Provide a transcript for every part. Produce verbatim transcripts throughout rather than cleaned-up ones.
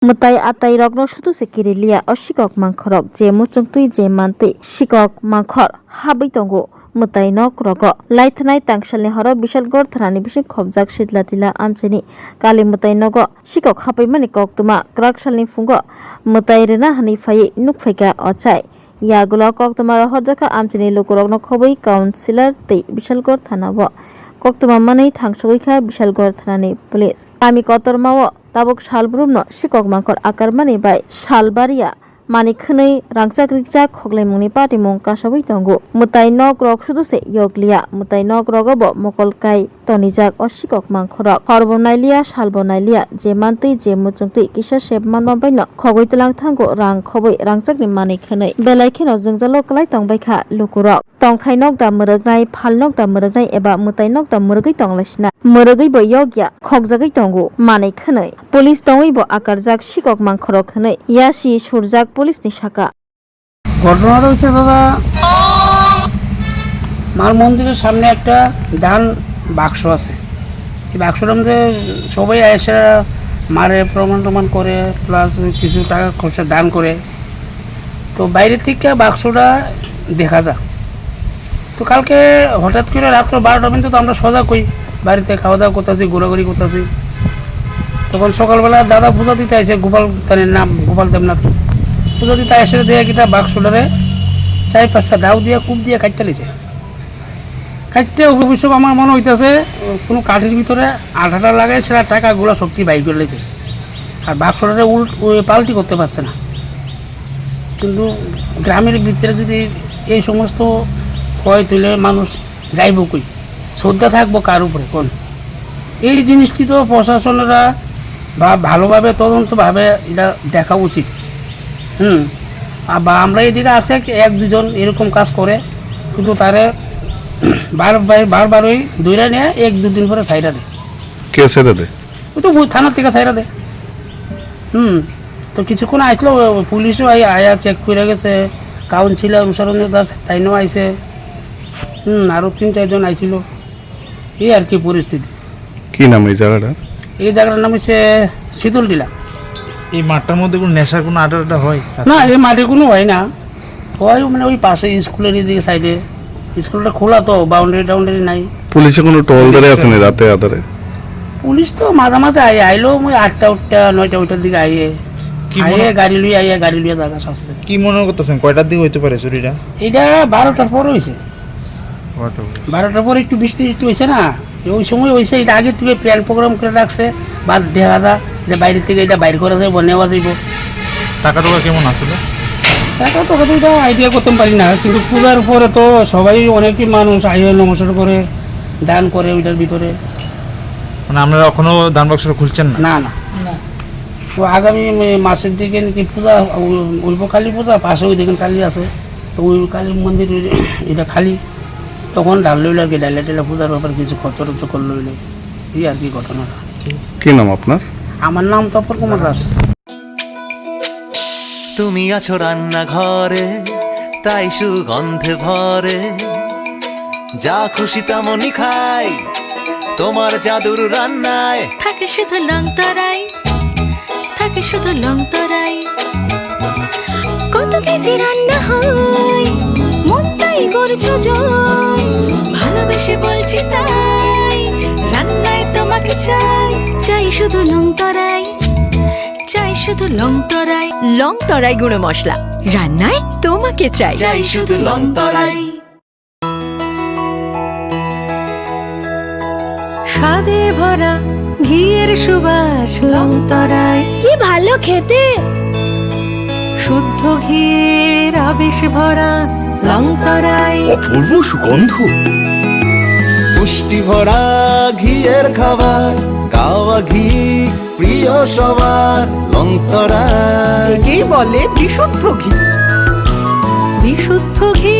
Mwtai atai rokno sudu se kiri liya o sikok mangkhorok, je muchungtwi je mantwi sikok mangkhor habwi tongo mwtai nok rogo. Laithanai tangsalni horo Bisalgor thanani bising khobjak Sitla Tila amchaini kali mwtai nogo sikok hapaimani koktwma kwrak salni phungo mwtai rwna hwnwi phaiwi nukphaikha ochai. Yagulo koktwma rohorjakha amchaini lukurokno khobwi councillor tei Bisalgor thanao. Koktwma manwi thangsogwi kha Bisalgor thanani police. Kami kotormao tabuk salbrumno sikok mangkhor akarmani bai salbaria mani khwnwi rangchak rijak khoklaimungni patimung kasabwi tongo. Mwtai nok rok sudu se yokliya, mwtai nok rogo bo mokol kai tonijak o sikok mangkhorok. Horbo nailiya, salbo nailiya, je mantwi je muchungtwi kisa sep manma baino khogwi twlang thango rang khobwi rangchakni manwi khwnwi. Belai kheno jwngjalo kwlai tongbaikha lukurok. Tongthai nok da mwrwknai, phal nok da mwrwknai eba mwtai nok da mwrwgwi tonglaisina. Mwrwgwi bo yokya, khokjagwi tongo manwi khwnwi. Police tongwi bo akarjak sikok mangkhorok hwnwi yasi surjak police ni saka. ঘটনাটা হচ্ছে দাদা, মার মন্দিরের সামনে একটা দান বাক্স আছে। এই বাক্সটার মধ্যে সবাই এসে মারে প্রমাণ টমান করে, প্লাস কিছু টাকা খরচা দান করে। তো বাইরে থেকে বাক্সটা দেখা যায়। তো কালকে হঠাৎ করে রাত্র বারোটা পর্যন্ত তো আমরা সজাগ হই, বাড়িতে খাওয়া দাওয়া করতেছি, ঘোরাঘুরি করতেছি। তখন সকালবেলা দাদা পূজা দিতে আইছে, গোপাল, তার নাম গোপাল দেবনাথ। পূজা দিতে আইসে দিয়ে কিতা বাক্সটারে চার পাঁচটা দাও দিয়ে, কূপ দিয়ে কাটতে লিছে। কাটতে অবশ্য আমার মনে হইতাছে কোনো কাঠের ভিতরে আঠাটা লাগাই সেটা টাকাগুলো শক্তি বাইর করে লিছে। আর বাক্সটারে উল্ট, ওই পাল্টি করতে পারছে না। কিন্তু গ্রামের ভিতরে যদি এই সমস্ত ক্ষয় তুলে মানুষ যাইব কই? শ্রদ্ধা থাকবো কার উপরে? কোন এই জিনিসটি তো প্রশাসনরা বা ভালোভাবে তদন্তভাবে এটা দেখা উচিত। হুম। আর বা আমরা এদিকে আছে কি এক দুজন এরকম কাজ করে, কিন্তু তারে বারবার, বারবারই ধরে নিয়ে এক দুদিন পরে ছাইরা দেয়। কে ছেড়ে দেয়? ওই তো থানা থেকে ছাইরা দেয়। হুম। তো কিছুক্ষণ আসলো, পুলিশও আই-, আয়া চেক করে গেছে, কাউন্সিলর উষারঞ্জন দাস তাইনও আইছে। হুম, আরও তিন চারজন আইছিল। এই আর কি পরিস্থিতি। কি নাম এই জায়গাটা? এই জায়গাটার নাম হচ্ছে শীতল টিলা। এই মাঠটার মধ্যে কোনো নেশার কোনো আড্ডা টাড্ডা হয়? না, এই মাঠে কোনো হয় না। হয় মানে ওই পাশে স্কুলের এদিকে সাইডে, স্কুলটা খোলা তো, বাউন্ডারি টাউন্ডারি নাই। পুলিশে কোনো টহল ধরে আছে নি রাতে আধারে? পুলিশ তো মাঝে মাঝে আই-, আইলো ওই আটটা উঠটা, নয়টা ওইটার দিকে আইয়ে। কি মনে আইয়ে গাড়ি লইয়া, আইয়ে গাড়ি লইয়া জায়গা শাস্তি। কি মনে করতেছেন, কয়টার দিকে হইতে পারে চুরিটা? এটা বারোটার পর হইছে। বারোটা পরে। বারোটার পর একটু বৃষ্টি টিষ্টি হইছে না, ওই সময় হইছে, এটা আগে থেকে প্ল্যান প্রোগ্রাম করে রাখছে, বা দেখা যায় যে বাইরে থেকে এটা বাইর করা যাইব, নেওয়া যাইব। টাকা টাকা কেমন আসলে? টাকা টাকা তো এটা আইডিয়া করতে পারি না, কিন্তু পূজার পরে তো সবাই, অনেকই মানুষ আইয়ে নমস্কার করে, দান করে ওইটার ভিতরে। মানে আপনারা এখনো দান বাক্সটা খুলছেন না? না, না। না। তো আগামী মে-, মাসের দিকে নাকি পূজা, ও-, ওই কালী পূজা, পাশে ওই দেখেন কালী আছে, তো ওই কালী মন্দির ওই এটা খালি, তখন ডাল লইল আর কি, ডাইলে টাইলে পূজার ব্যাপারে কিছু খরচ টরচ করলো হইলে, এই আর কি ঘটনাটা। কি নাম আপনার? আমার নাম তপন কুমার দাস। তুমি আছো রান্নাঘরে, তাই সুগন্ধে ভরে। যা খুশি তেমনই খাই, তোমার জাদুর রান্নায়। থাকে শুধু লং তরাই, থাকে শুধু লং তরাই। কত কেজি রান্না হয়, মনটাই করছো জয়। ভালোবেসে বলছি তাই, রান্নায় তোমাকে চাই। চাই শুধু লং তরাই, চাই শুধু লং তরাই। লং তরাই গুঁড়ো মশলা, রান্নায় তোমাকে চাই। চাই শুধু লং তরাই। স্বাদে ভরা ঘিয়ের সুবাস লং তরাই। কি ভালো খেতে! শুদ্ধ ঘিয়ের আবেশ ভরা লং তরাই। অপূর্ব সুগন্ধ। পুষ্টি ভরা ঘিয়ের খাবার, গাওয়া ঘি প্রিয় সবার, লং তরাই। একেই বলে বিশুদ্ধ ঘি। বিশুদ্ধ ঘি,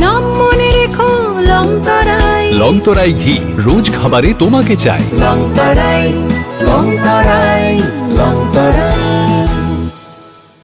নাম মনে রেখো, লং তরাই। লং তরাই ঘি, রোজ খাবারে তোমাকে চাই। লং তরাই, লং তরাই, লং তরাই।